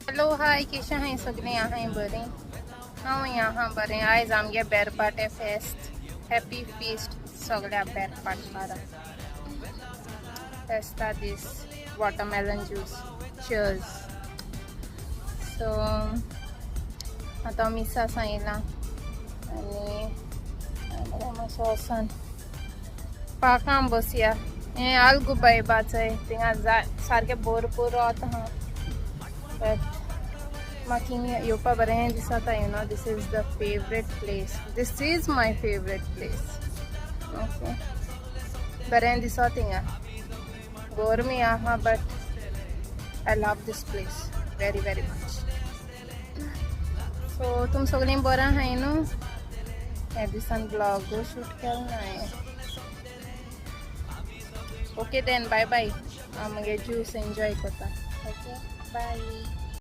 Hello hi, केशें आहाय सगळीं? आहाय बरें? हांव आहा बरें. आयज आमगे बेरपाटे फेस्त. हॅपी फिस्ट सगळ्या बेरपाटकारां. फेस्ता दीस, वॉटरमेलन ज्यूस, चियर्स. सो आतां मिसा येयलां आनी मातसो वचोन पार्कां बसया. हें आलगुबाय बाचय थिंगा सारकें भरपूर वत आहा, बट म्हाका हिंगा येवपा बरें दिसता. This is the favourite place. This is my favourite place. Okay, बरें दिसता हिंगा. गरमी आहा, but I love this place very very much. So तुम सगळीं बरें आहाय न्हू? ह्या दिसान ब्लॉगूय शूट केलो ना हांवें. ओके then, बाय बाय. हांव मागीर ज्यूस एन्जॉय करता. Okay, bye.